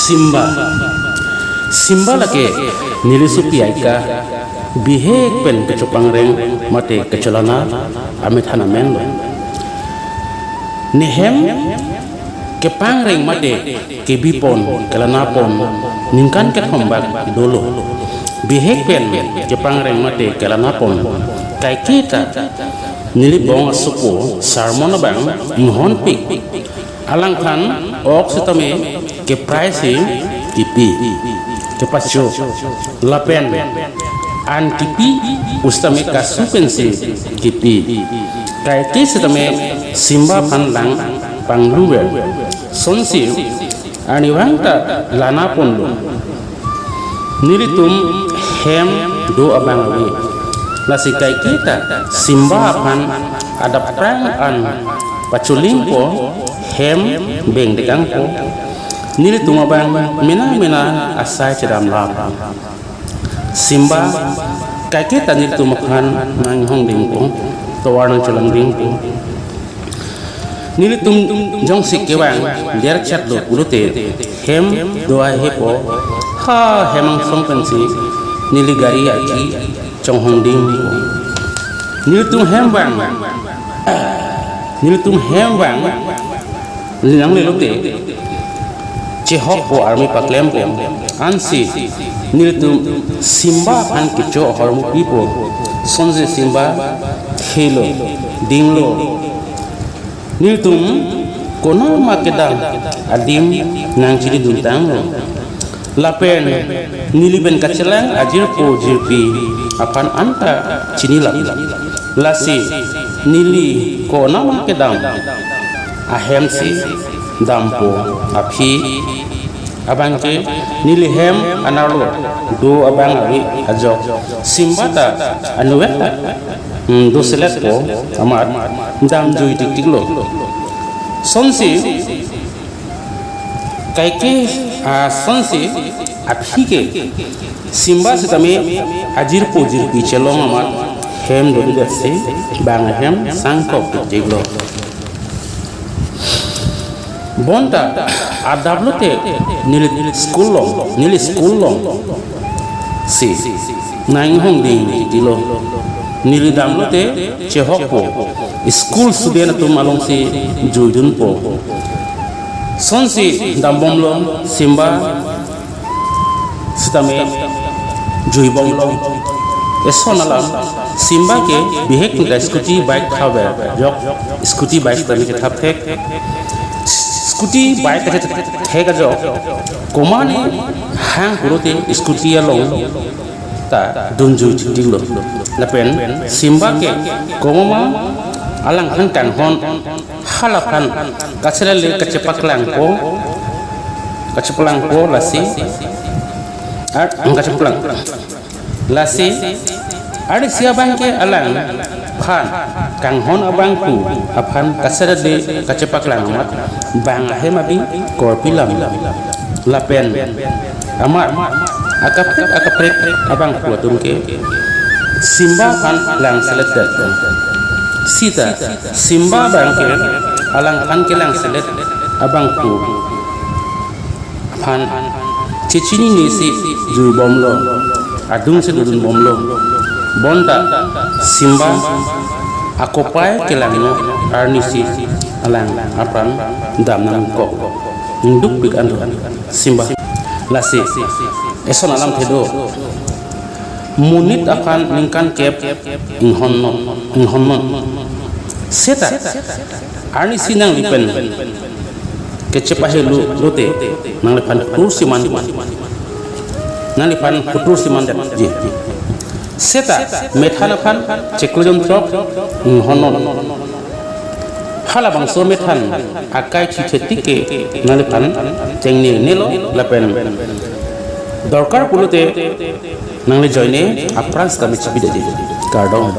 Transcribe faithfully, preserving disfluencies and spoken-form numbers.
Simba. Simba lake neli sopi aika bihek pen kechopangreng mate kecholana amethan amen lo. Ne hem kepangreng mate kebipon kelanapon ningkan kethom bak dolo. Bihek pen kepangreng mate kelanapon kaiketa neli bong asopo sermon abang inghonpik. Alangphan ok sitame keprai si kipi, kepacho, lapen an kipi pusitame kasu pensi kipi. Kaike sitame Simba aphan lang pangluver. Sonsi arnivang ta lanaponlo. Nelitum hem do abang ave. Lasi kaiketa Simba aphan adap prang an pachulingpo, hem bengdekangpo. Nelitum abang mena mena asai chedamlap. Simba kaiketa nelitum aphan nanghongdingpo, tovar nangcholangdingpo. Nelitum jongsi kevang derchatlo pulote hem do ahepo, ha hem angsong pensi neli gari aki chonghongding. Nelitum hem vang, nelitum hem vang, nangle lote chehokpo, army paklempo. Ansi nelitum Simba aphan kecho ahormu pipo. Sonsi Simba thelo, dinglo. Nelitum konama kedam adim nangchiniduntanglo. Lapen neli pen kachelang ajirpo jirpi aphan anta chinilap. Lasi neli konama kedam ahemsi dampo, aphi abangke neli hem anerlo do abang ave ajok Simba ta anuvet ta, hmm, doseletpo amat damjui tiktiklo. Sonsi kaike, ah, sonsi aphi ke Simba sitame ajirpo jirpi chelong amat hem dodetsi bang ahem sangkok tiktiklo. Bonta adap lote neli school along, neli school alongsi nanghongding tilo. Neli damlote chehokpo, school student atum alongsi juidunpo. Sonsi dambomlo Simba sitame juibomlo. Eson alam, Simba ke bihek nita scooty bike thaver ajok, scooty bike sitame kethap thek. Scooty bike kethap thek ajok komane hang pulote scooty along ta dunjui tiktiklo. Lapen Simba ke komama alangphan kanghon halaphan kacherai le kachepaklangpo, kachepaklangpo lasi, ar, kachepaklang. Lasi arnisi abangke alangphan kanghon abangphu aphan kacherai le kachepaklang amat bang ahem abi korpilam. Lapen amat akaprek akaprek abangphu atum ke Simba aphan langseletdet. Sita Simba abangke alangphan kelangselet abangphu aphan chechinine si juibomlo, adungsi dodunbomlo. Bonta Simba akopai kelangno arnisi alang apran damnangkok. Ingdukpik anlo Simba. Lasi eson alamthe do. Monit aphan ningkan kep inghonnon, inghonnon. Seta arnisi nangli pen kechepahelo lote nangliphan hutur siman, nangliphan hutur simandetji. Seta methan aphan chiklo jon throk inghonnon. Halabangso methan akai thithe tik ke nangliphan chengnenelo lapen dorkar pulote nangli joine apran sitame chipidetji. Kardom.